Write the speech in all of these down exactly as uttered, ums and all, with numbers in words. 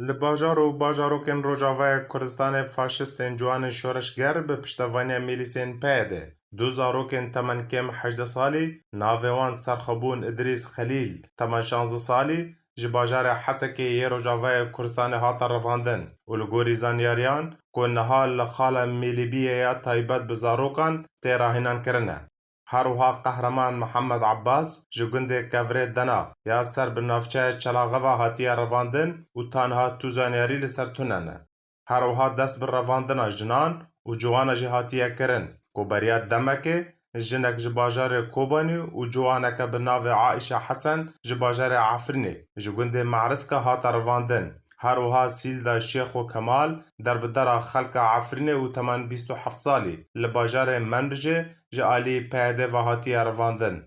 Li bajar û bajarokên Rojavayê Kurdistanê faşistên ciwanên şoreşger bi piştevaniya milîsên P Y D du zarokên temenkêm hejdeh salî, navê wan Serxebûn Idrîs Xelîl, temen şazdeh salî, ji bajarê Hesekê yê Rojavayê Kurdistanê hate revandin û li gorî zanyariyan ku niha li qala Mêlîbiyê ya taybet bi zarokan tê rahînan kirine. Her wiha Qehreman Mihemed Abbas ji gundê Kevirê Dena ya ser bi navçeya Çelaxeva hatiye revandin û ta niha tu zanyarî li ser tune ne. Her wiha dest bi revandina jinan û ciwana jî hatiye kirin ku beriya demekê jinek ji bajarê Kobanî û ciwaneke bi navê Aîşe Hesen ji bajarê Efrînê ji gundê Me'riska hate revandin. Her wiha Sîlda Şêxo Kemal derbidera xelka Efrînê û temen bîst û heft salî li bajarê Menbijê ji alî P Y D ve hatiye revandin.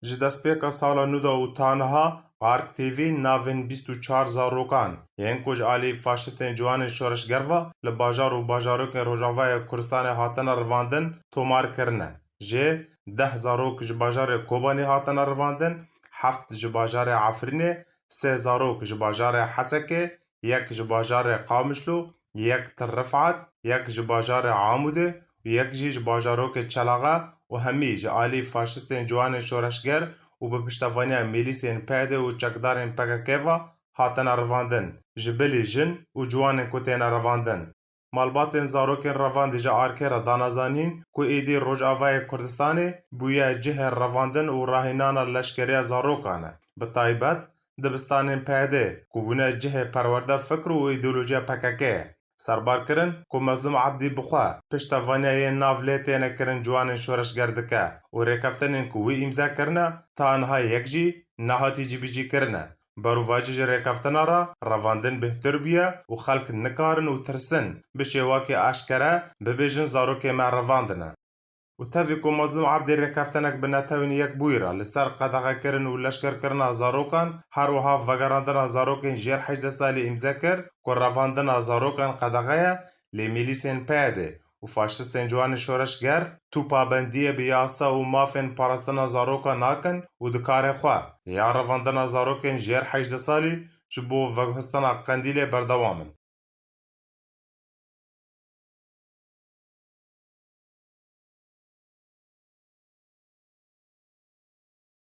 Ji destpêka sala nû de û ta niha Ark T V navên bîst û çar zarokan yên ku ji alî faşistên ciwanên şoreşger ve li bajar û bajarokên Rojavayê Kurdistanê hatine revandin tomar kirine. Jê deh zarok ji bajarê Kobanê hatine revandin, heft ji bajarê Efrînê, sê zarok ji bajarê Hesekê, yek ji bajarê Qamişlo, yek Til Rifat, yek ji bajarê Amûdê û yek jî ji bajarokê Çelaxe û hemî ji alî faşistên ciwanên şoreşger û bi piştevaniya milîsên P Y D û çekdarên P K K ve hatine revandin, ji bilî jin û ciwanên ku têne revandin. Malbatên zarokên revandî ji Arkê re dane zanîn ku êdî Rojavayê Kurdistanê bûye cihê revandin û rahînana leşkeriya zarokan e, bi taybet dibistanên P Y D ku bûne cihê perwerde fikr û îdeolojiya P K K ye. Serbar kirin ku Mezlûm Ebdî bi xwe piştevaniya yên nav lê têne kirin ciwanên şoreşger dike û rêkeftinên ku wî îmze kirine ta niha yek jî nehatî cîbicî kirine. Berovajî ji rêkeftina re revandin bêhtir bûye û xelk nikarin û tirsin bi şêwakê eşkere bibêjin zarokê me revandine. Û tevî ku Mezlûm Ebdî rêkeftinek bi netewên Yekbûyî re li ser qedexekirin û leşkerkirina zarokan, her wiha vegerandina zarokên jêr hejdeh salî îmze kir ku revandina zarokan qedexe ye, lê milîsên P Y D û faşistên ciwanên şoreşger tu pabendiyê bi yasa û mafên parastina zarokan nakin û dikarê xwe ya revandina zarokên jêr hejdeh salî ji bo veguhestina Qendîlê berdewam in.